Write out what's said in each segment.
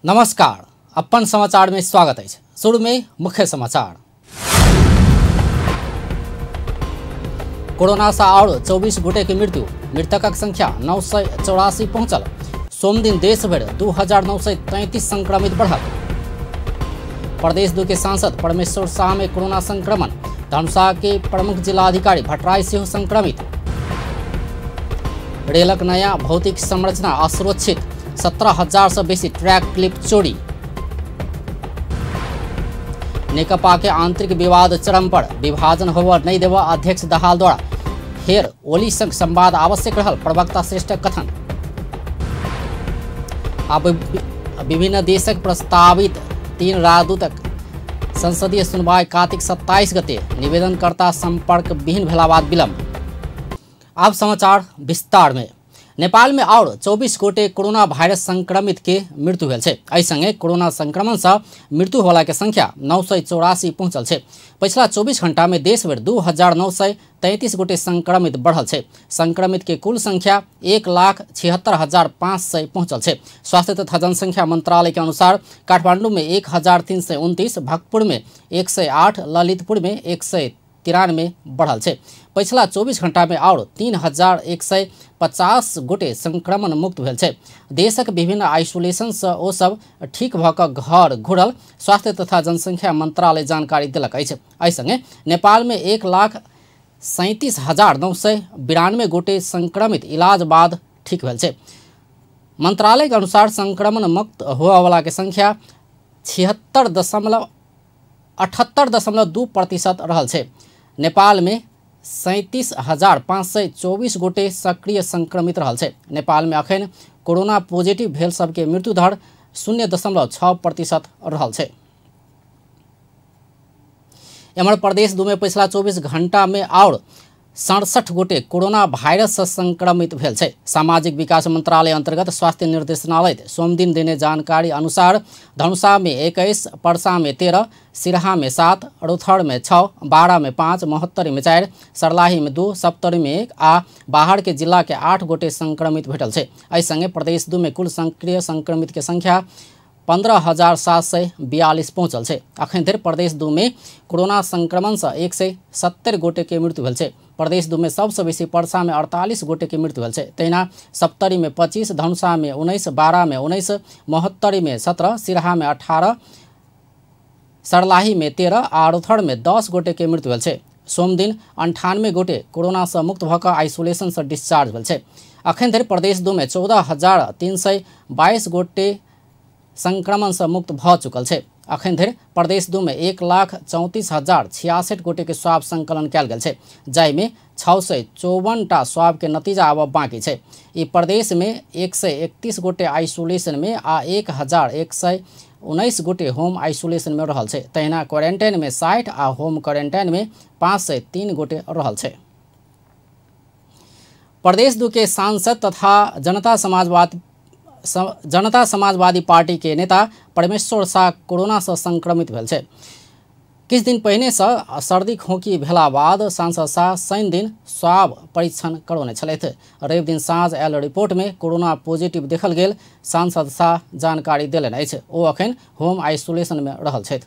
नमस्कार, अपन समाचार में स्वागत है। शुरू में मुख्य समाचार। कोरोना से और 24 गोटे के मृत्यु, मृतकक संख्या 984 पहुंचल। सोमदिन देश भर 2933 संक्रमित बढ़ल। प्रदेश 2 के सांसद परमेश्वर शाह में कोरोना संक्रमण, धनुषा के प्रमुख जिलाधिकारी भट्टराई सेहो संक्रमित। रेलक नया भौतिक संरचना असुरक्षित, 17,000 से बेसी ट्रैक क्लिप चोरी। नेकपा के आंतरिक विवाद चरम पर, विभाजन होबय नहीं देव अध्यक्ष दाहाल द्वारा फेर ओली संग संवाद आवश्यक रहल प्रवक्ता श्रेष्ठ कथन। अब विभिन्न देशक प्रस्तावित 3 राजदूतक संसदीय सुनवाई कार्तिक 27 गते, निवेदनकर्ता संपर्क विहीन भेला बाद विलंब। अब समाचार विस्तार में। नेपाल में और 24 गोटे कोरोना वायरस संक्रमित के मृत्यु भेल छै। एहि संगे कोरोना संक्रमण से मृत्यु होला के संख्या 984 पहुंचल छै। पिछला 24 घंटा में देश भर 2933 गोटे संक्रमित बढ़ल छै। संक्रमित के कुल संख्या 1,76,500 पहुंचल छै। स्वास्थ्य तथा जनसंख्या मंत्रालय के अनुसार काठमांडू में 1,329, भक्तपुर में 108, ललितपुर में 193 बढ़ल छै। पिछला 24 घंटा में और 3,150 गोटे संक्रमण मुक्त भेल छै। देशक विभिन्न आइसोलेशन से ओ सब ठीक भऽ कऽ घर घुरल स्वास्थ्य तथा जनसंख्या मंत्रालय जानकारी देलक अछि। एहि संगे नेपाल में 1,37,992 गोटे संक्रमित इलाज बाद ठीक भेल छै। मंत्रालय के अनुसार संक्रमण मुक्त होवला के संख्या 78.2% रहल छै। नेपाल में 37,524 गोटे सक्रिय संक्रमित रहल छै। नेपाल में अखन कोरोना पॉजिटिव भेल सबके मृत्यु दर 0.6% रहल छै। एम्हर प्रदेश 2 में पिछला 24 घंटा में और 67 गोटे कोरोना वायरस से संक्रमित भेल छै। सामाजिक विकास मंत्रालय अंतर्गत स्वास्थ्य निर्देशनालय सोमदिन देने जानकारी अनुसार धनुषा में 21, परसा में 13, सिरहा में 7, रौथर में 6, बारा में 5, महोत्तरी में 4, सरलाही में 2, सप्तरी में 1 आ बाहर के जिला के 8 गोटे संक्रमित भेटल छै। एहि संगे प्रदेश 2 में कुल सक्रिय संक्रमित के संख्या 15,742 पहुंचल छै। अखन धरि प्रदेश 2 में कोरोना संक्रमण से 170 गोटे के मृत्यु भेल छै। प्रदेश 2 में सबसे बेसी परसा में 48 गोटे के मृत्यु भेल छै। तहिना सप्तरी में 25, धनुषा में 19, बारा में 19, महोत्तरी में 17, सिरहा में 18, सरलाही में 13 आ रौथर में 10 गोटे के मृत्यु भेल छै। सोमदिन 98 गोटे कोरोना से मुक्त भऽ कऽ आइसोलेशन से डिस्चार्ज भेल छै। अखन धरि प्रदेश 2 में 14,322 गोटे संक्रमण से मुक्त भऽ चुकल छै। अखन धरि प्रदेश 2 में 1,34,066 गोटे के स्वाब संकलन कयल गेल छै, जाहिमे 654 टा स्वाब के नतीजा आबऽ बाकी छै। ई प्रदेश में 131 गोटे आइसोलेशन में आ 1,119 गोटे होम आइसोलेशन में रहल छै। तहिना क्वारेंटाइन में 60 आ होम क्वारेंटाइन में 503 गोटे रहल छै। प्रदेश 2 के सांसद तथा जनता समाजवादी पार्टी के नेता परमेश्वर शाह कोरोना से संक्रमित भेल छै। किछु दिन पहिने से सर्दी खोंकी भेला बाद सांसद शाह शनि दिन स्वाब परीक्षण करौने छलथि। रवि दिन साँझ आयल रिपोर्ट में कोरोना पॉजिटिव देखल गेल सांसद शाह जानकारी देलनि अछि। ओ अखन होम आइसोलेशन में रहल छथि।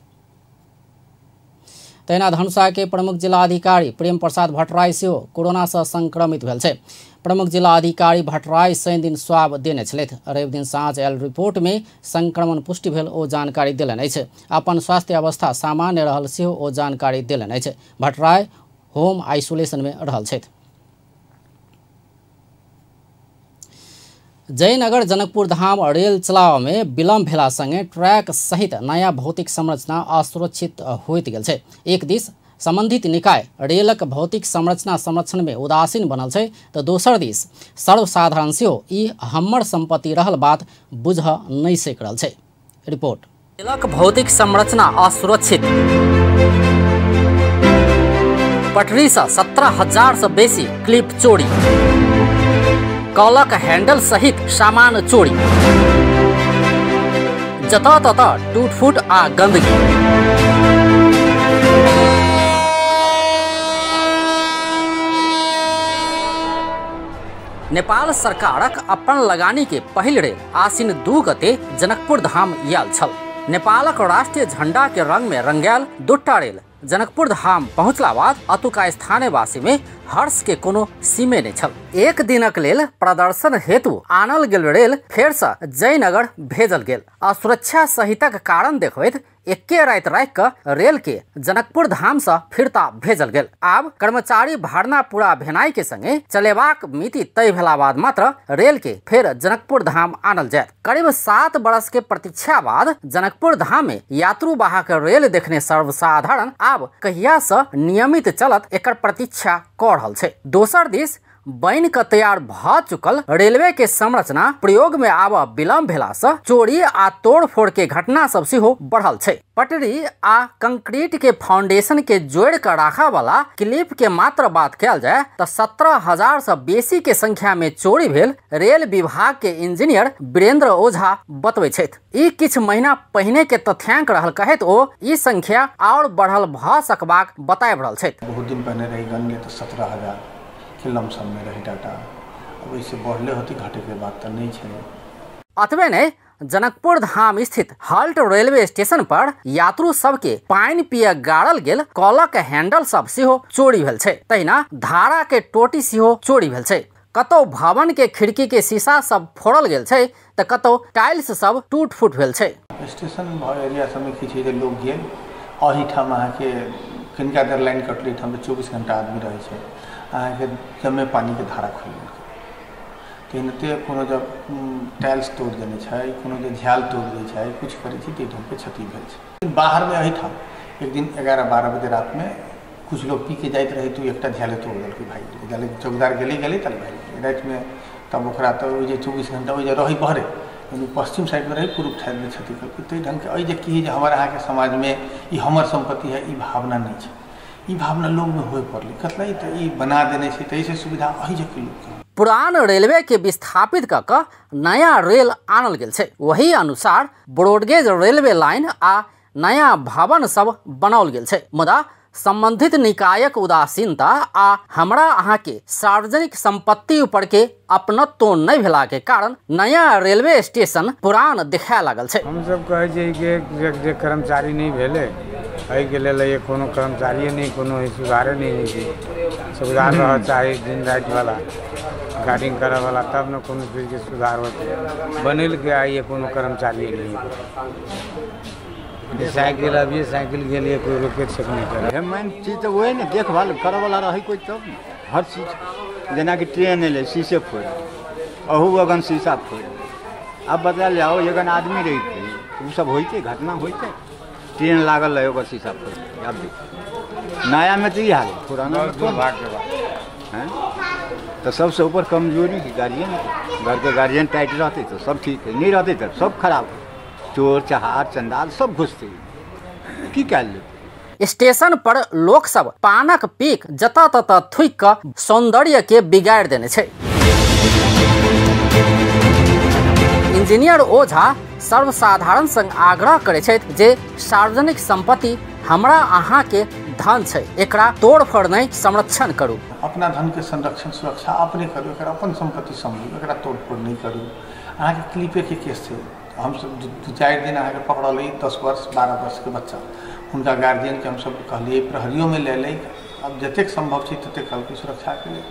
तहिना धनुषा के प्रमुख जिलाधिकारी प्रेम प्रसाद भट्टराई सेहो कोरोना से संक्रमित भेल छै। प्रमुख जिलाधिकारी भट्टराई शनि दिन स्वाब देने छलथि। रवि दिन साँझ आयल रिपोर्ट में संक्रमण पुष्टि भेल ओ जानकारी देलनि अछि। अपन स्वास्थ्य अवस्था सामान्य रहल सेहो ओ जानकारी देलनि अछि। भट्टराई होम आइसोलेशन में रहल छथि। जयनगर जनकपुर धाम रेल चलाव में विलम्ब भेला संगे ट्रैक सहित नया भौतिक संरचना असुरक्षित होइत गेल छै। एक दिस संबंधित निकाय रेलक भौतिक संरचना संरक्षण में उदासीन बनल छै, तऽ दोसर दिस सर्वसाधारण सेहो ई हमर संपत्ति रहल बात बुझ नहि सकि रहल छै। रिपोर्ट। रेलक भौतिक संरचना असुरक्षित, पटरी से 17,000 से बेसी क्लिप चोरी, कलक हैंडल सहित सामान चोरी, जतऽ ततऽ टूटफूट आ गंदगी। नेपाल सरकारक अपन लगानी के पहिल रेल आसिन 2 गते जनकपुर धाम आयल छल। नेपालक राष्ट्रीय झंडा के रंग में रंगायल दूटा रेल जनकपुर धाम पहुँचला बाद अतुका स्थानीयवासी में हर्ष के कोनो सीमे नहीं छल। एक दिनक लेल प्रदर्शन हेतु आनल गेल रेल फेर से जयनगर भेजल गेल। असुरक्षा सहितक कारण देखबैत एके राति राखि कऽ रेल के जनकपुर धाम से फिरता भेजल गेल। आब कर्मचारी भरना पूरा भेनाई के संगे चलेबाक मिति तय भेला बाद मात्र रेल के फेर जनकपुर धाम आनल जायत। करीब 7 बरस के प्रतीक्षा बाद जनकपुर धाम में यात्रु वाहक रेल देखने सर्वसाधारण आब कहिया से नियमित चलत एकर प्रतीक्षा कऽ रहल छै। दोसर दिस बनि कऽ तैयार भऽ चुकल रेलवे के संरचना प्रयोग में आब विलम्ब भेला से चोरी आ तोड़फोड़ के घटना सब सेहो बढ़ल छै। पटरी आ कंक्रीट के फाउंडेशन के जोड़ कर राखा वाला क्लिप के मात्र बात कयल जाय तो 17,000 से बेसी के संख्या में चोरी भेल रेल विभाग के इंजीनियर वीरेंद्र ओझा बतबै छथि। ई किछु महीना पहिने के तथ्यांक रहल कहैत ओ ई संख्या और बढ़ल भऽ सकबाक बताबि रहल छथि। बहुत दिन पहले रही गणले तो 17,000 के लमसम में रही डाटा, अब ऐसे बढ़ले होती घटे के बात तो नहीं है। अतबे नहीं, जनकपुर धाम स्थित हॉल्ट रेलवे स्टेशन पर यात्रु सबके पानि पिए गाड़ल गेल कलक हैंडल सब सेहो चोरी भेल छै। तहिना धारा के टोटी सेहो चोरी भेल छै। कतौ भवन के खिड़की के शीशा सब फोड़ल गेल छै तऽ कतौ टाइल्स सब टूट फूट भेल छै। स्टेशन एरिया सब में की छै जे लोग गेल एहिठाम अहाँके किनका देर लाइन कटलै, एहिठाम 24 घंटा आदमी रहै छै, अहाँके जमे पानिके धारा खोलि देलकै। तेनाहिते कोनो जब टाइल्स तोड़ि देने छै, कोनो जे झाल तोड़ि दै छै, किछु करै छै, ताहिठामके क्षति भेल छै। बाहरमे एहिठाम एक दिन 11-12 बजे रातिमे किछु लोग पी के जाइत रहै तऽ एकटा झाले तोड़ि देलकै, भागि गेलै। झाले चौकीदार गेलै गेलै तब भागि गेलै रातिमे। तब ओकरा तऽ ओहि जे 24 घंटा ओहि जे रहै बहरे, यानी पश्चिम साइडमे रहै, पूर्व साइडमे क्षति केलकै। ताहि ढङ्गके एहि जे की जे हमर अहाँके समाजमे ई हमर सम्पत्ति है, ई भावना नहि छै। ई भावना लोगमे होय पड़लै कतलै तऽ ई बना देने छै, ताहिसँ सुविधा एहि जगह लोकके। पुरान रेलवे के विस्थापित कऽ कऽ नया रेल आनल गेल छै। वही अनुसार ब्रॉडगेज रेलवे लाइन आ नया भवन सब बनाओल गेल छै। मुदा संबंधित निकायक उदासीनता आ हमरा अहाँ के सार्वजनिक संपत्ति ऊपर के अपनत्व नहीं भेला के कारण नया रेलवे स्टेशन पुरान दिखाए लागल छै। हम सब कहै छियै कि जे कर्मचारी नहीं भेलै एहिके लेल कोनो कर्मचारी नहीं, कोनो सुधारे नहीं होइ छै। सुधार रह चाही दिन राति वाला गार्डिंग करे वाला, तब न कोनो चीजके सुधार होतै। बनेलकै आइए कोनो कर्मचारी नहीं। साइकिल अभी साइकिल गेलिए कोई रोके छेक नहीं करे। मेन चीज तऽ वही ने देखभाल करऽवला रहै कोइ तब ने। हर चीज जेनाकि ट्रेन एलै शीशे फोड़ि, अहू अगन शीशा फोड़ि, आब बतायल जाओ एगन आदमी रहितै ओ सब होइतै, घटना होइतै। ट्रेन लागल रहै ओकर शीशा फोड़ि, आब देखियौ नयामे तऽ ई हाल है, पुराना हैं तऽ सबसँ ऊपर कमजोरी गार्जियन, घरके गार्जियन टाइट रहतै तऽ सब ठीक है, नहीं रहतै तऽ सब खराब, चोर चहार चंडाल सब घुसते, की कयल जेतै। स्टेशन पर लोक सब पानक पीक जतऽ ततऽ थूकि कऽ सौंदर्य के बिगाड़ि देने छै। इंजीनियर ओझा सर्वसाधारण संग आग्रह करै छथि जे सार्वजनिक संपत्ति हमरा अहाँ के धन छै, एकरा तोड़फोड़ नहि, संरक्षण करू। अपना धनके संरक्षण सुरक्षा अपने करू, एकरा अपन सम्पत्ति समझू, एकरा तोड़फोड़ नहि करू। अहाँके क्लिपेके केस छै, हमसब 2-4 दिन अहाँके पकड़ल 10 वर्ष 12 वर्षके बच्चा, हुनका गार्जियनके हमसब कहलियै, प्रहरियोमे लेलै, आब जतेक सम्भव छै ततेक कहलकै सुरक्षाके लेल।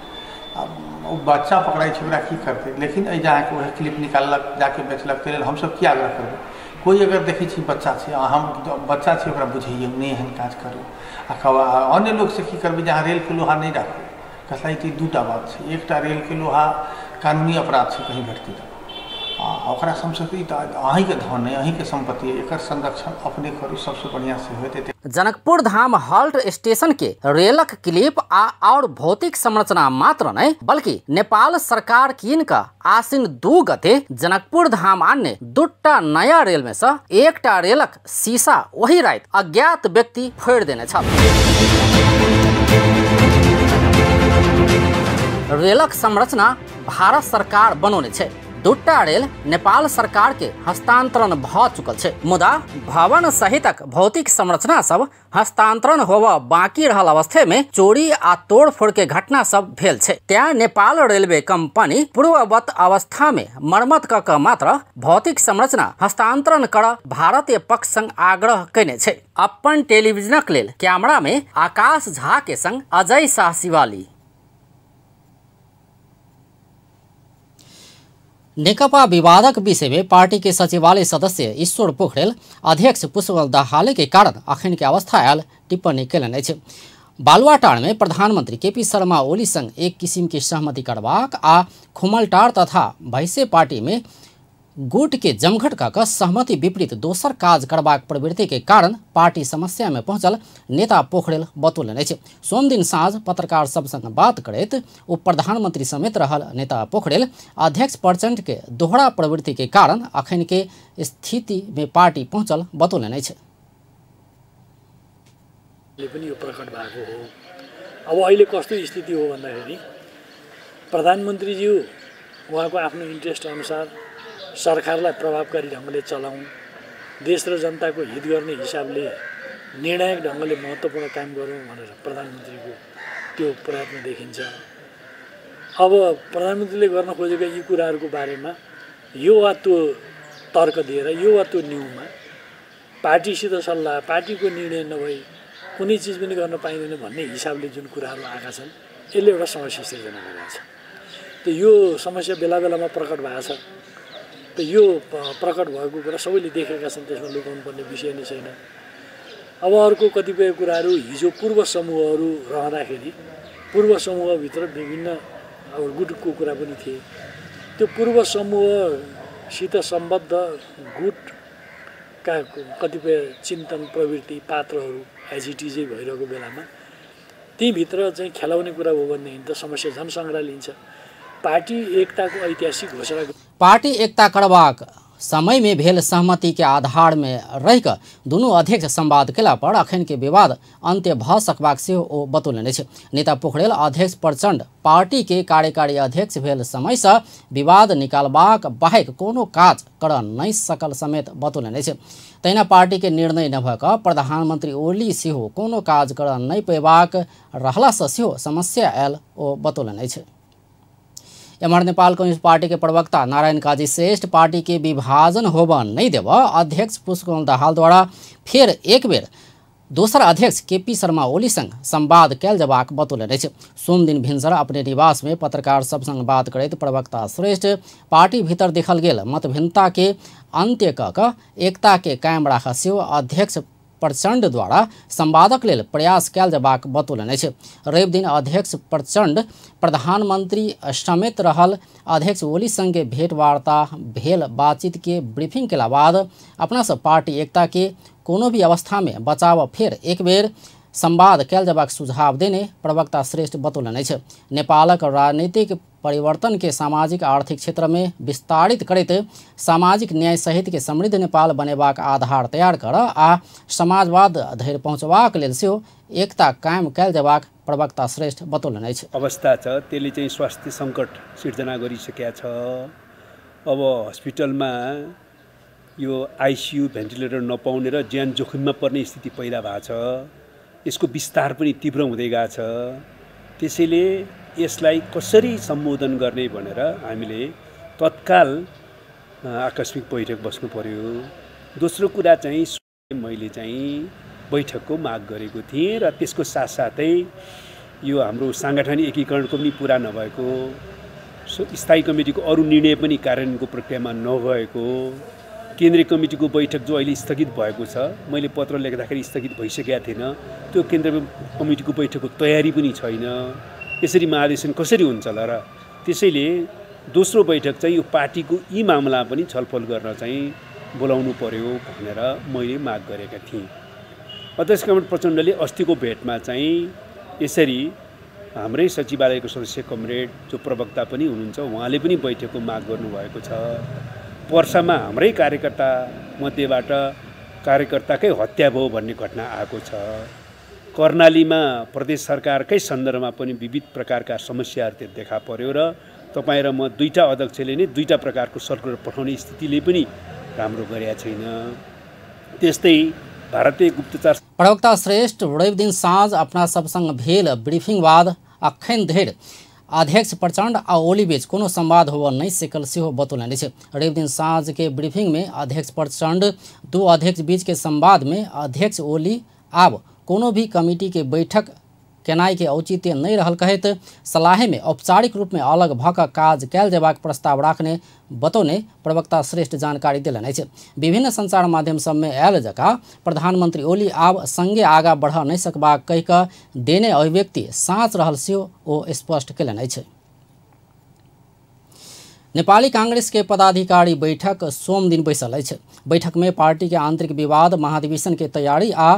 आब ओ बच्चा पकड़ाइ छै ओकरा की करतै, लेकिन एहि जे अहाँके वएह क्लिप निकाललक जाके बेचलक, ताहि लेल हमसब की आग्रह करबै। कोइ अगर देखै छी बच्चा छै, हम बच्चा छै ओकरा बुझैयौ नहि एहन काज करू। आ अन्य लोकसँ की करबै जे अहाँ रेलके लोहा नहि राखू, कसलाई तऽ ई 2टा बात छै। एकटा रेलके लोहा कानूनी अपराध छै, कहीं भेटतै तऽ आ ओकरा हमसब ई तऽ अहीँके धन अइ, अहीँके सम्पत्ति अइ, एकर संरक्षण अपने करू, सबसँ बढ़िआँ से होइत। जनकपुर धाम हॉल्ट स्टेशन के रेलक क्लिप आ और भौतिक संरचना मात्र नहीं बल्कि नेपाल सरकार कीन का आसिन 2 गते जनकपुर धाम आनने 2टा नया रेल में से एकटा रेलक शीशा वही राति अज्ञात व्यक्ति फोड़ि देने छल। रेलक संरचना भारत सरकार बनौने छै। दूटा रेल नेपाल सरकार के हस्तांतरण भ चुकल छै, मुदा भवन सहितक भौतिक संरचना सब हस्तांतरण होबऽ बाकी रहल अवस्था में चोरी आ तोड़फोड़ के घटना सब भेल छै। तैं नेपाल रेलवे कंपनी पूर्ववत अवस्था में मरम्मत क के मात्र भौतिक संरचना हस्तांतरण कर भारतीय पक्ष संग आग्रह कयने छै। अपन टेलीविजनक लेल कैमरा में आकाश झा के संग अजय शाह शिवाली। नेकपा विवादक विषय में पार्टी के सचिवालय सदस्य ईश्वर पोखरेल अध्यक्ष पुष्पकमल दाहाल के कारण अखन के अवस्था आयल टिप्पणी कयलनि अछि। बालुवाटार में प्रधानमंत्री केपी शर्मा ओली संग एक किसिम के सहमति करबाक आ खुमलटार तथा भैसे पार्टी में गुट के जमघट क सहमति विपरीत दोसर काज करबाक प्रवृत्ति के कारण पार्टी समस्या में पहुंचल नेता पोखरेल बतौलनि अछि। सोमदिन साँझ पत्रकार सब संग बात करैत उप प्रधानमंत्री समेत रहल नेता पोखरेल अध्यक्ष प्रचंड के दोहरा प्रवृत्ति के कारण अखन के स्थिति में पार्टी पहुंचल बतौलनि अछि। पनि यो प्रकट भएको हो। अब अहिले कस्तो स्थिति हो भन्दाखेरि प्रधानमन्त्रीज्यू उहाँको आफ्नो इन्ट्रेस्ट अनुसार सरकारलाई प्रभावकारी ढङ्गले चलाउँ, देश र जनताको हित गर्ने हिसाबले निर्णायक ढङ्गले महत्त्वपूर्ण काम गरौँ भनेर प्रधानमन्त्रीको त्यो प्रयत्न देखिन्छ। अब प्रधानमन्त्रीले गर्न खोजेका यी कुराहरूको बारेमा यो वा त्यो तर्क दिएर यो वा त्यो न्युमा पार्टीसित सल्लाह, पार्टीको निर्णय नभई कुनै चिज पनि गर्न पाइँदैन भन्ने हिसाबले जुन कुराहरू आएका छन् यसले एउटा समस्या सिर्जना गरेको छ। त यो समस्या बेला बेलामा प्रकट भएको छ। त यो प्रकट भएको कुरा सबैले देखेका छन्, त्यसमा लुकाउनु पर्ने विषय नै छैन। अब अर्को कतिपय कुराहरू हिजो पूर्व समूहहरू रहँदाखेरि पूर्व समूहभित्र विभिन्न अब गुटको कुरा पनि थिए। त्यो पूर्व समूहसित सम्बद्ध गुटका कतिपय चिन्तन प्रवृत्ति पात्रहरू एजिटिजै भइरहेको बेलामा तीभित्र चाहिँ खेलाउने कुरा हो भनेदेखि त समस्या झन् सङ्ग्रह लिन्छ। पार्टी एकताको ऐतिहासिक घोषणा पार्टी एकता करबाक समय में भेल सहमति के आधार में रहिक दुनू अध्यक्ष संवाद केला पर अखन के विवाद अंत्य भ सकबाक सेहो ओ बतौलनि अछि। नेता पोखरेल अध्यक्ष प्रचंड पार्टी के कार्यकारी अध्यक्ष भेल समय से विवाद निकालबाक बाहेक कोनो काज कर नहि सकल समेत बतौलनि अछि। तहिना पार्टी के निर्णय नभऽ कऽ प्रधानमंत्री ओली सेहो कोनो काज कर नहि पेबाक रहला से सेहो समस्या आयल ओ बतौलनि अछि। एम्हर नेपाल कम्युनिस्ट पार्टी के प्रवक्ता नारायण काजी श्रेष्ठ पार्टी के विभाजन होबऽ नहीं देबऽ अध्यक्ष पुष्पकमल दाहाल द्वारा फेर एक बेर दोसर अध्यक्ष केपी शर्मा ओली संग संवाद कयल जबाक बतौलनि अछि। सोमदिन भिनसर अपने निवास में पत्रकार सब संग बात करैत प्रवक्ता श्रेष्ठ पार्टी भीतर देखल गेल मतभिन्नता के अंत्य कऽ एकता के कायम राखऽ सेहो अध्यक्ष प्रचंड द्वारा संवादक लेल प्रयास कयल जबाक बतौलनि अछि। रवि दिन अध्यक्ष प्रचंड प्रधानमंत्री समेत रहल अध्यक्ष ओली संगे भेंटवार्ता भेल बातचीत के ब्रीफिंग केला बाद अपना सब पार्टी एकता के कोनो भी अवस्था में बचाव फेर एक बेर संवाद कयल जबाक सुझाव देने प्रवक्ता श्रेष्ठ बतौलनि अछि। नेपालक राजनीतिक परिवर्तन के सामाजिक आर्थिक क्षेत्र में विस्तारित करैत सामाजिक न्याय सहित के समृद्ध नेपाल बनेबाक आधार तैयार कर आ समाजवाद धरि पहुँचबाक लेल सेहो एकता कायम कयल जबाक प्रवक्ता श्रेष्ठ बतौलनि अछि। अवस्था छ त्यसले चाहिँ स्वास्थ्य सङ्कट सिर्जना गरिसकेको छ। अब हस्पिटलमा यो आइसियु भेन्टिलेटर नपाउने र ज्यान जोखिममा पर्ने स्थिति पैदा भएको छ। यसको विस्तार पनि तीव्र हुँदै गएको छ। त्यसैले यसलाई कसरी सम्बोधन गर्ने भनेर हामीले तत्काल आकस्मिक बैठक बस्नु पर्यो। दोस्रो कुरा चाहिँ मैले चाहिँ बैठकको माग गरेको थिएँ र त्यसको साथसाथै यो हाम्रो साङ्गठनिक एकीकरणको पनि पुरा नभएको, स्थायी कमिटीको अरू निर्णय पनि कार्यान्वयनको प्रक्रियामा नगएको, केन्द्रीय कमिटीको बैठक जो अहिले स्थगित भएको छ, मैले पत्र लेख्दाखेरि स्थगित भइसकेको थिएन, त्यो केन्द्रीय कमिटीको बैठकको तयारी पनि छैन। यसरी महाधिवेशन कसरी हुन्छ होला र? त्यसैले दोस्रो बैठक चाहिँ यो पार्टीको यी मामला पनि छलफल गर्न चाहिँ बोलाउनु पर्यो भनेर मैले माग गरेका थिएँ। अध्यक्ष कमरेड प्रचण्डले अस्तिको भेटमा चाहिँ यसरी हाम्रै सचिवालयको सदस्य कमरेड जो प्रवक्ता पनि हुनुहुन्छ उहाँले पनि बैठकको माग गर्नुभएको छ। वर्षामा हाम्रै कार्यकर्ता मध्येबाट कार्यकर्ताकै हत्या भयो भन्ने घटना आएको छ। कर्णालीमा प्रदेश सरकारकै सन्दर्भमा पनि विविध प्रकारका समस्याहरू त्यो देखा पर्यो र तपाईँ र म दुईटा अध्यक्षले नै दुईटा प्रकारको सर्कुलर पठाउने स्थितिले पनि राम्रो गरेका छैन। त्यस्तै भारतीय गुप्तचर प्रवक्ता श्रेष्ठ रवि दिन साँझ अपना सबसँग भेल ब्रीफिंग बाद अखन धरि अध्यक्ष प्रचण्ड आ ओली बीच कोनो संवाद होबय नहि सकल सेहो बतौलनि अछि। रवि दिन साँझ के ब्रीफिंग में अध्यक्ष प्रचण्ड दू अध्यक्ष बीच के संवाद में अध्यक्ष ओली आब कोनो भी कमिटी के बैठक केनाइ के औचित्य नहि रहल कहैत सलाहे में औपचारिक रूप में अलग भऽ कऽ काज कयल जेबाक प्रस्ताव राखने बतौने प्रवक्ता श्रेष्ठ जानकारी देलनि अछि। विभिन्न संचार माध्यम सब में आयल जकाँ प्रधानमंत्री ओली आब संगे आगा बढ़ नहि सकबाक कहि कऽ देने अभिव्यक्ति साँच रहल सेहो ओ स्पष्ट कयलनि अछि। नेपाली कांग्रेस के पदाधिकारी बैठक सोम दिन बैसल अछि। बैठक में पार्टी के आंतरिक विवाद, महाधिवेशन के तैयारी आ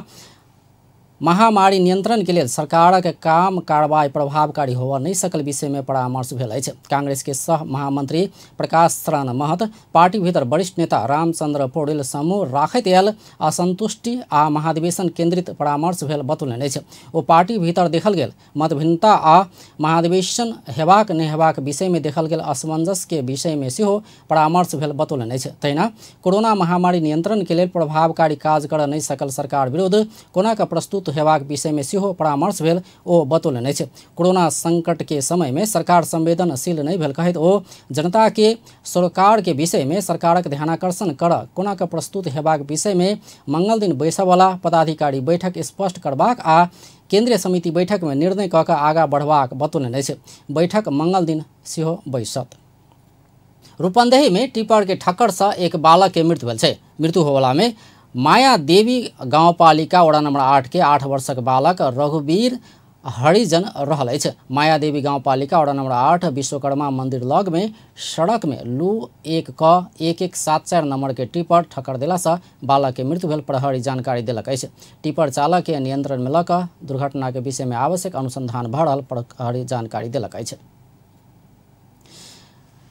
महामारी नियंत्रण के लेल सरकारक काम कार्रवाई प्रभावकारी होबय नहि सकल विषय में परामर्श भेल अछि। कांग्रेस के सह महामंत्री प्रकाश शरण महत पार्टी भीतर वरिष्ठ नेता रामचंद्र पौडेल समूह राखैत आयल असंतुष्टि आ महाधिवेशन केंद्रित परामर्श भेल बतौलनि अछि। ओ पार्टी भीतर देखल गेल मतभिन्नता आ महाधिवेशन हेबाक नहि हेबाक विषय में देखल गेल असमंजस के विषय में सेहो परामर्श भेल बतौलनि अछि। तहिना कोरोना महामारी नियंत्रण के लेल प्रभावकारी काज कर नहि सकल सरकार विरुद्ध कोना कऽ प्रस्तुत हेबाक विषय में सेहो परामर्श भेल ओ बतौलनि अछि। कोरोना संकट के समय में सरकार संवेदनशील नहि भेल कहैत ओ जनता के सरकार के विषय में सरकारक ध्यानाकर्षण कर कोना कऽ प्रस्तुत हेबाक विषय में मंगल दिन बैसयवला पदाधिकारी बैठक स्पष्ट करबाक आ केंद्रीय समिति बैठक में निर्णय कऽ कऽ आगा बढ़बाक बतौलनि अछि। बैठक मंगल दिन सेहो बैसत। रूपन्देही में टिपर के ठक्कर से एक बालक के मृत्यु भेल छै। मृत्यु होवला में माया देवी गाउँपालिका वडा नम्बर 8 के 8 वर्षक बालक रघुवीर हरिजन रहल अछि। माया देवी गाउँपालिका वडा नम्बर 8 विश्वकर्मा मंदिर लग में सड़क में लू 1 क 1174 नंबर के टिपर ठक्कर देला से बालक के मृत्यु भेल प्रहरी जानकारी देलक अछि। टिपर चालक के नियंत्रण में लऽ कऽ दुर्घटना के विषय में आवश्यक अनुसंधान भऽ रहल प्रहरी जानकारी देलक अछि।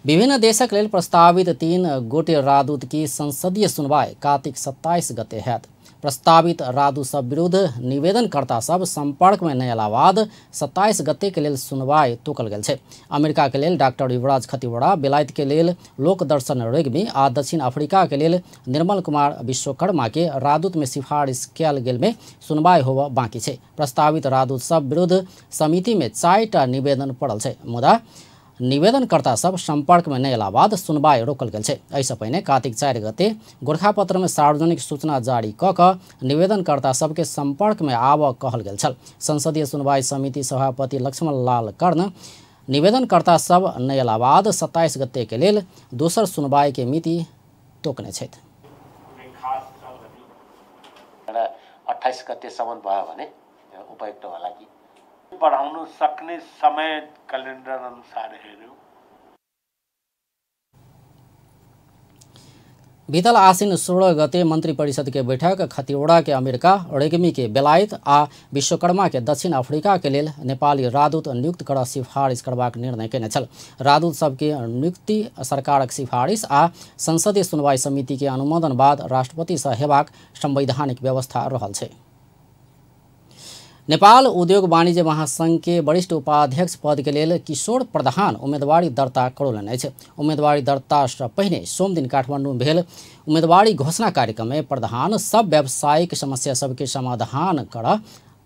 विभिन्न देशक लेल प्रस्तावित 3 गोटे राजदूत की संसदीय सुनवाई कार्तिक 27 गते हैत। प्रस्तावित राजदूत सब विरुद्ध निवेदनकर्ता सब संपर्क में नहि अयला बाद 27 गते के लेल सुनवाई तोकल गेल छै। अमेरिका के लेल डॉक्टर युवराज खतिवड़ा, बेलायत के लेल लोकदर्शन रेग्मी आ दक्षिण अफ्रीका के लेल निर्मल कुमार विश्वकर्मा के राजदूत में सिफारिश कयल गेल में सुनवाई होबय बाकी छै। प्रस्तावित राजदूत सब विरुद्ध समिति में 4टा निवेदन पड़ल छै, मुदा निवेदनकर्ता सब संपर्क में नहि अयला बाद सुनवाई रोकल गेल छै। एहिसँ पहिने कार्तिक 4 गते गोरखापत्र में सार्वजनिक सूचना जारी कऽ कऽ निवेदनकर्ता सबके संपर्क में आबऽ कहल गेल छल। संसदीय सुनवाई समिति सभापति लक्ष्मण लाल कर्ण निवेदनकर्ता सब नहि अयला बाद 27 गते के लेल दोसर सुनवाई के मिति तोकने छथि। 28 गतेसम्म भयो भने उपयुक्त होला कि बढाउन सक्ने समय क्यालेन्डर अनुसार हेऱ्यौं। बीतल आसिन 16 गते मंत्री परिषद के बैठक खतिवड़ा के अमेरिका, रेग्मी के बेलायत आ विश्वकर्मा के दक्षिण अफ्रीका के लेल नेपाली राजदूत नियुक्त कर सिफारिश करबाक निर्णय केने छल। राजदूत सबके नियुक्ति सरकारक सिफारिश आ संसदीय सुनवाई समिति के अनुमोदन बाद राष्ट्रपति से हेबाक संवैधानिक व्यवस्था रहल छै। नेपाल उद्योग वाणिज्य महासंघ के वरिष्ठ उपाध्यक्ष पद के लेल किशोर प्रधान उम्मीदवारी दर्ता करौलनि अछि। उम्मीदवारी दर्ता से पहिने सोमदिन काठमांडू में भेल उम्मीदवारी घोषणा कार्यक्रम में प्रधान सब व्यावसायिक समस्या सबके समाधान कर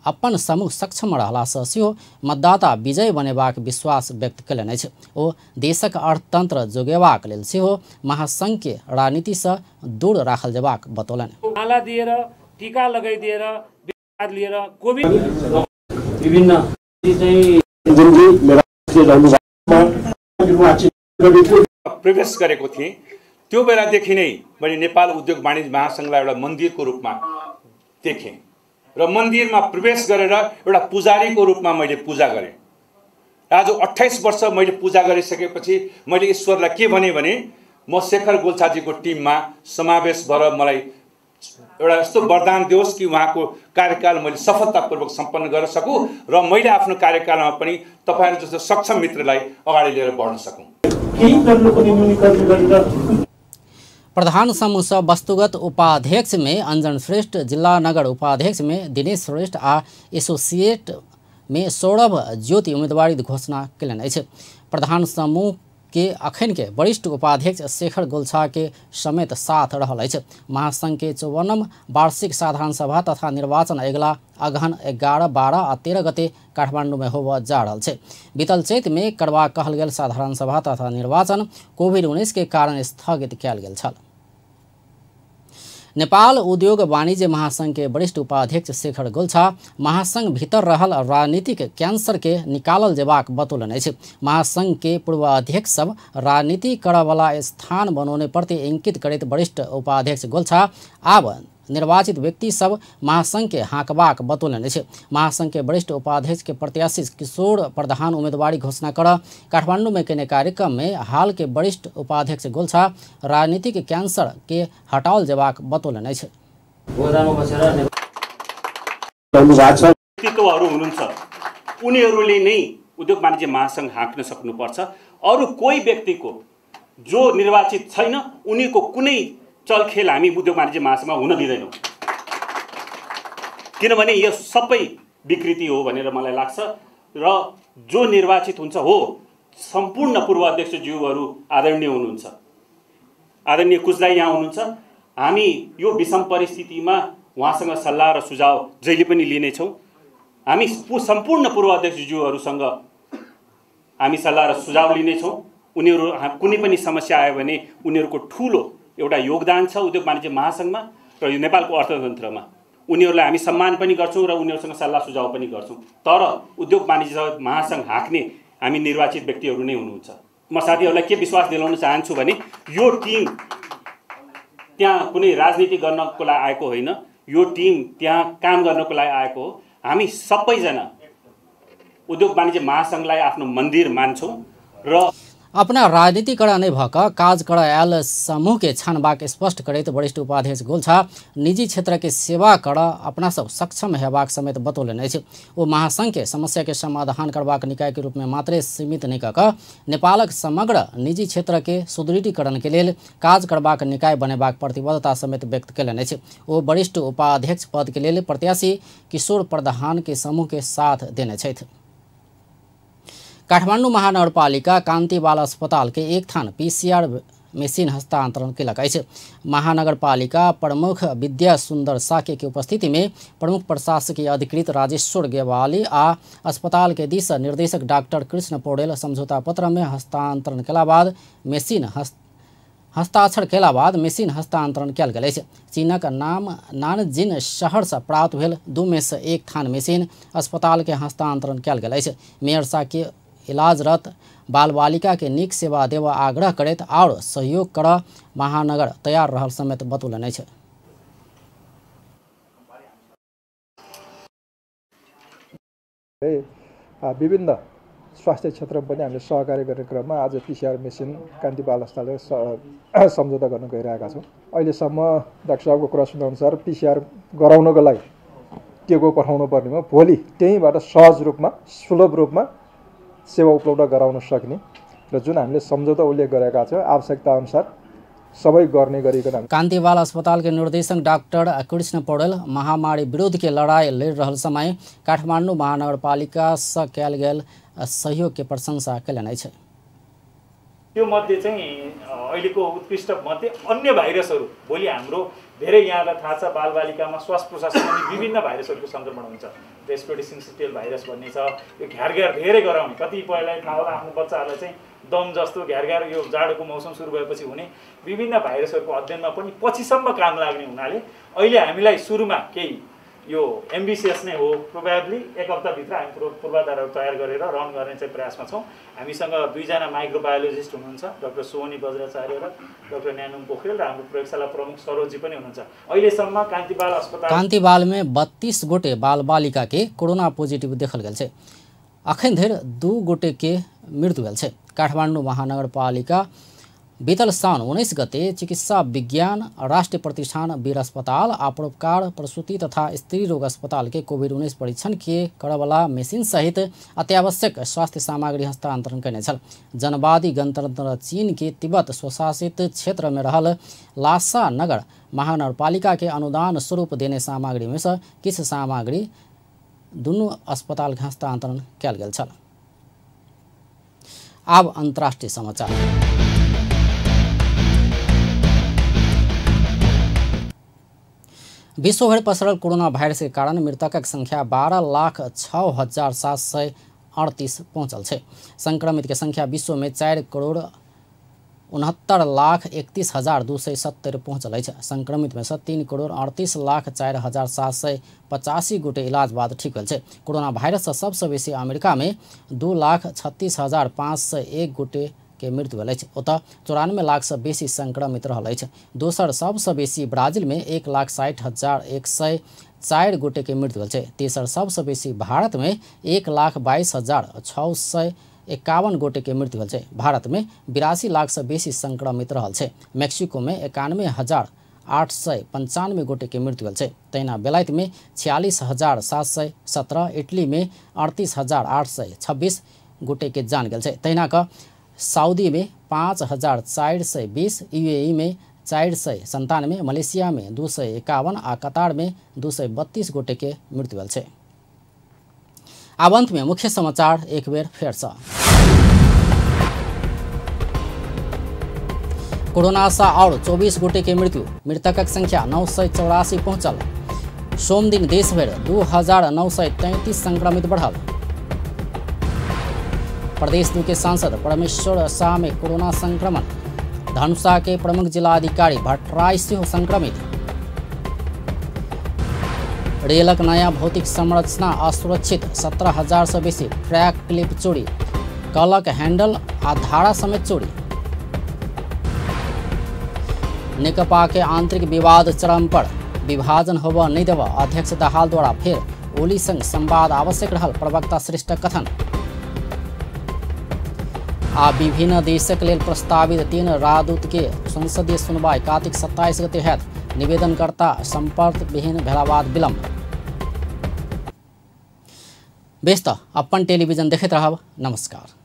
अपन समूह सक्षम रहला से सेहो मतदाता विजय बनेबाक विश्वास व्यक्त कयलनि अछि। ओ देशक अर्थतंत्र जोगेबाक लेल सेहो महासंघ के राजनीति से दूर राखल जेबाक बतौलनि। माला दिएर टीका लगाइदिएर लिएर कोभिड विभिन्न चाहिँ प्रवेश गरेको थिएँ त्यो बेलादेखि नै मैले नेपाल उद्योग वाणिज्य महासंघलाई एउटा मन्दिरको रूपमा देखेँ र मन्दिरमा प्रवेश गरेर एउटा पुजारीको रूपमा मैले पूजा गरेँ। आज 28 वर्ष मैले पूजा गरिसकेपछि मैले ईश्वरलाई के भने भने म शेखर गोल्छाजीको टिममा समावेश भएर मलाई एउटा यस्तो वरदान दियोस् कि उहाँको कार्यकाल मैले सफलतापूर्वक सम्पन्न गर्न सकूँ र मैले आफ्नो कार्यकालमा पनि तपाईहरु जस्तो सक्षम मित्रलाई अगाडि लिएर बढ्न सकूँ। प्रधान समूह सह वस्तुगत उपाध्यक्ष में अंजन श्रेष्ठ, जिला नगर उपाध्यक्ष में दिनेश श्रेष्ठ आ एसोसिएट में सौरभ ज्योति उम्मीदवारी घोषणा कयलनि अछि। प्रधान समूह के अखन के वरिष्ठ उपाध्यक्ष शेखर गोल्छा के समेत साथ रहल अछि। महासंघ के 54 वार्षिक साधारण सभा तथा निर्वाचन अगिला अगहन 11, 12 आ 13 गते काठमांडू में होबय जा रहल छै। बीतल चैत में करबा कहल गेल साधारण सभा तथा निर्वाचन कोविड-19 के कारण स्थगित कयल गेल छल। नेपाल उद्योग वाणिज्य महासंघ के वरिष्ठ उपाध्यक्ष शेखर गोल्छा महासंघ भीतर रहल राजनीतिक कैंसर के निकालल जेबाक बतौलनि अछि। महासंघ के पूर्व अध्यक्ष सब राजनीति करऽवला स्थान बनौने प्रति इंकित करैत वरिष्ठ उपाध्यक्ष गोल्छा आब निर्वाचित व्यक्ति सब महासंघ के हाँकबाक बतौलनि अछि। महासंघ के वरिष्ठ उपाध्यक्ष के प्रत्याशी किशोर प्रधान उम्मीदवारी घोषणा कर काठमांडू में केने कार्यक्रम में हाल के वरिष्ठ उपाध्यक्ष गोल्छा राजनीतिक कैंसर के हटाओल जेबाक बतौलनि अछि। व्यक्तित्वहरू हुनुहुन्छ उनीहरूले नै उद्योग वाणिज्य महासंघ हाँक्न सक्नुपर्छ। अरू कोही व्यक्तिको जो निर्वाचित छैन उनीको कुनै चलखेल हामी उद्योग वाणिज्य महासंघमा हुन दिँदैनौँ, किनभने यो सबै विकृति हो भनेर मलाई लाग्छ। र जो निर्वाचित हुन्छ हो सम्पूर्ण पूर्व अध्यक्षज्यूहरू आदरणीय हुनुहुन्छ, आदरणीय कुजलाई यहाँ हुनुहुन्छ। हामी यो विषम परिस्थितिमा उहाँसँग सल्लाह र सुझाव जहिले पनि लिनेछौँ। हामी सम्पूर्ण पूर्व अध्यक्षज्यूहरूसँग हामी सल्लाह र सुझाव लिनेछौँ। उनीहरू कुनै पनि समस्या आयो भने उनीहरूको ठुलो एउटा योगदान छ उद्योग वाणिज्य महासंघमा र यो नेपालको अर्थतन्त्रमा। उनीहरूलाई हामी सम्मान पनि गर्छौँ र उनीहरूसँग सल्लाह सुझाव पनि गर्छौँ। तर उद्योग वाणिज्य महासंघ हाँक्ने हामी निर्वाचित व्यक्तिहरू नै हुनुहुन्छ। म साथीहरूलाई के विश्वास दिलाउन चाहन्छु भने यो टिम त्यहाँ कुनै राजनीति गर्नको लागि आएको होइन, यो टिम त्यहाँ काम गर्नको लागि आएको हो। हामी सबैजना उद्योग वाणिज्य महासंघलाई आफ्नो मन्दिर मान्छौँ र अपना राजनीति करा नहीं भक काज कर आयल समूह के छानबाक स्पष्ट करैत वरिष्ठ उपाध्यक्ष गोल्छा निजी क्षेत्र के सेवा कर अपना सब सक्षम हेबाक समेत बतौलनि अछि। ओ महासंघ के समस्या के समाधान करबाक निकाय के रूप में मात्रे सीमित नहीं कऽ नेपालक समग्र निजी क्षेत्र के सुदृढ़ीकरण के लेल काज करबाक निकाय बनेबाक प्रतिबद्धता समेत व्यक्त कयलनि अछि। ओ वरिष्ठ उपाध्यक्ष पद के लेल प्रत्याशी किशोर प्रधान के समूह के साथ देने छथि। काठमांडू महानगरपालिका कान्ति बाल अस्पताल के एक थान पीसीआर मशीन हस्तांतरण केलक अछि। महानगरपालिका प्रमुख विद्या सुंदर साके के उपस्थिति में प्रमुख प्रशासकीय अधिकृत राजेश्वर गेवाली आ अस्पताल के दिस निर्देशक डॉक्टर कृष्ण पौडेल समझौता पत्र में हस्तांतरण केला बाद मशीन हस्ताक्षर केला बाद मशीन हस्तांतरण कयल गेल अछि। चीनक नाम नानजिन शहर से प्राप्त भेल 2 में से 1 थान मशीन अस्पताल के हस्तांतरण कयल गेल अछि। मेयर साके इलाजरत बाल बालिका के नीक सेवा देवा आग्रह करैत और सहयोग कर महानगर तैयार रहल समेत बतौलनि अछि। विभिन्न स्वास्थ्य क्षेत्रमा पनि हामीले सहकार्य गर्ने क्रममा आज पीसीआर मेसिन कान्ति बाल अस्पतालले सम्झौता गर्न गइरहेका छौँ। अहिलेसम्म डाक्टर साहबको कुरा सुनाउनुसार पीसीआर गराउनको लागि टेको पठाउनु पर्नेमा भोलि त्यहीँबाट सहज रूपमा सुलभ रूपमा सेवा उपलब्ध गराउन सक्ने र जुन हामीले सम्झौता उल्लेख गरेका छौँ आवश्यकता अनुसार सबै गर्ने गरिकन कान्ति बाल अस्पताल के निर्देशक डॉक्टर कृष्ण पौडेल महामारी विरुद्ध के लड़ाई लड़ रहल समय काठमांडू महानगरपालिका से कयल गेल सहयोग के प्रशंसा कयलनि अछि। त्यो मध्ये चाहिँ अहिलेको उत्कृष्ट मध्ये अन्य भाइरसहरू भोलि हाम्रो धेरै यहाँलाई थाहा छ बालबालिकामा श्वास प्रश्वास सम्बन्धी विभिन्न भाइरसहरूको सङ्क्रमण हुन्छ। रेस्पिरेटरी सिन्सिटियल भाइरस भन्ने छ, यो घ्यार धेरै गराउने कतिपयलाई थाहा होला आफ्नो बच्चाहरूलाई चाहिँ दम जस्तो घ्यार यो जाडोको मौसम सुरु भएपछि हुने विभिन्न भाइरसहरूको अध्ययनमा पनि पछिसम्म काम लाग्ने हुनाले अहिले हामीलाई सुरुमा केही यो एम्बिसियस नै हो, प्रोभाब्ली एक हप्ताभित्र हामी पूर्वाधारहरू तयार गरेर रन गर्ने चाहिँ प्रयासमा छौँ। हामीसँग 2जना माइक्रोबायोलोजिस्ट हुनुहुन्छ, डाक्टर सोहनी बज्राचार्य र डाक्टर न्यानुम पोखरेल र हाम्रो प्रयोगशाला प्रमुख सरोजी पनि हुनुहुन्छ। अहिलेसम्म कान्तिबाल अस्पताल कान्तिबालमे 32 गोटे बाल बालिका के कोरोना पॉजिटिव देखल गेल छै। अखन धरि 2 गोटे के मृत्यु भेल छै। काठमांडू महानगरपालिका बीतल साउन 19 गते चिकित्सा विज्ञान राष्ट्रीय प्रतिष्ठान वीर अस्पताल आ परोपकार प्रसूति तथा स्त्री रोग अस्पताल के कोविड-19 परीक्षण के करवला मशीन सहित अत्यावश्यक स्वास्थ्य सामग्री हस्तांतरण कयने छल। जनवादी गणतंत्र चीन के तिब्बत स्वशासित क्षेत्र में रहल लासा नगर महानगरपालिका के अनुदान स्वरूप देने सामग्री में से किछु सामग्री दुनू अस्पताल के हस्तांतरण कयल गेल छल। आब अंतर्राष्ट्रीय समाचार। विश्वभरि पसरल कोरोना वायरस के कारण मृतकक संख्या 12,06,738 पहुंचल छै। संक्रमित के संख्या विश्व में 4,69,31,270 पहुंचल अछि। संक्रमित में से 3,38,04,785 गोटे इलाज बाद ठीक भेल छै। कोरोना वायरस से सबसे बेसी अमेरिका में 2,36,501 गोटे के मृत्यु भेल अछि। ओतऽ 94 लाख से बेसी संक्रमित रहल अछि। दोसर सबसे बेसी ब्राजील में 1,60,104 गोटे के मृत्यु भेल छै। तेसर सबसे बेसी भारत में 1,22,651 गोटे के मृत्यु भेल छै। भारत में 82 लाख से बेसी संक्रमित रहल छै। मैक्सिको में 91,895 गोटे के मृत्यु भेल छै। तहिना बेलायत में 46,717, इटली में 38,826 गोटे के जान गेल छै। तहिना क सऊदी में 5,420, यूएई में 497, मलेशिया में 251 आ कतार में 232 गोटे के मृत्यु भेल छै। आब अंत में मुख्य समाचार एक बेर फेर से। कोरोना से और 24 गोटे के मृत्यु, मृतकक संख्या 984 पहुंचल। सोमदिन देशभरि 2,933 संक्रमित बढ़ल। प्रदेश 2 के सांसद परमेश्वर शाह में कोरोना संक्रमण, धनुषा के प्रमुख जिलाधिकारी भट्टराई सेहो संक्रमित। रेलक नया भौतिक संरचना असुरक्षित, 17,000 से बेसी ट्रैक क्लिप चोरी, कलक हैंडल आ धारा समेत चोरी। नेकपा के आंतरिक विवाद चरम पर, विभाजन होबऽ नहीं देबऽ अध्यक्ष दाहाल द्वारा फेर ओली संग संवाद आवश्यक रहल प्रवक्ता श्रेष्ठक कथन। आ विभिन्न देशक लेल प्रस्तावित 3 राजदूत के संसदीय सुनवाई कार्तिक 27 गते हैत, निवेदनकर्ता संपर्क विहीन भेला बाद विलम्ब। बेस त अपन टेलीविजन देखैत रहब। नमस्कार।